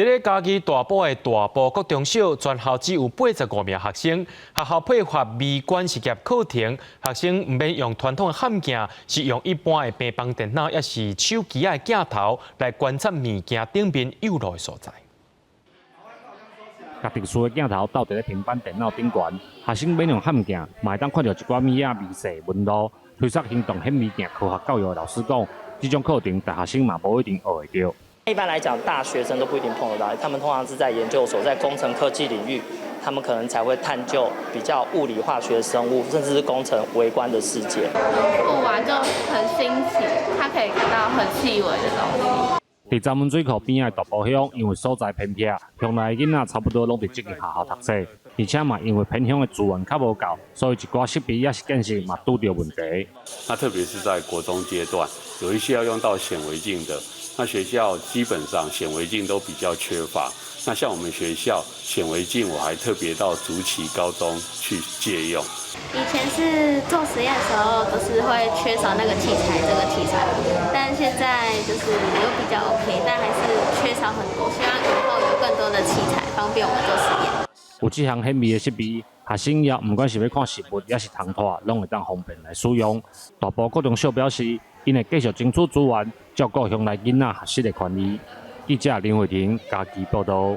佇咧嘉義大埔的大埔國中小，全校只有85名學生。學校配發微觀實驗課程，學生毋免用傳統的譀鏡，是用一般的平板電腦，抑是手機的鏡頭來觀察物件頂面有路的所在。共特殊的鏡頭鬥佇咧平板電腦頂懸，學生免用譀鏡，嘛會當看著一寡物仔微細紋路。推捒行動顯微鏡科學教育的老師講，這種課程大學生嘛無一定學會著。一般來講，大學生都不一定碰得到，他們通常是在研究所，在工程科技領域，他們可能才會探究比較物理、化學、生物，甚至是工程微觀的世界。很酷啊，就很新奇，他可以看到很細微的東西。佇閘門水庫邊仔的大埔鄉，因為所在偏僻，鄉內的囡仔差不多攏佇這間學校讀冊，而且嘛因為偏鄉的資源較無夠，所以一寡設備抑是建設嘛拄著問題。那特別是在國中階段，有一些要用到顯微鏡的，那學校基本上顯微鏡都比較缺乏。那像我們學校顯微鏡，我還特別到竹崎高中去借用。以前是做實驗的時候，都是會缺少那個器材，這個器材，但現在就是有比較 OK，但還是缺少很多。希望以後有更多的器材，方便我們做實驗。有這項顯微的設備，學生也毋管是欲看實物，抑是銅拖，攏會當方便來使用。大埔國中小表示，𪜶會繼續爭取資源，照顧鄉內囡仔學習的權利。記者林慧婷嘉義報導。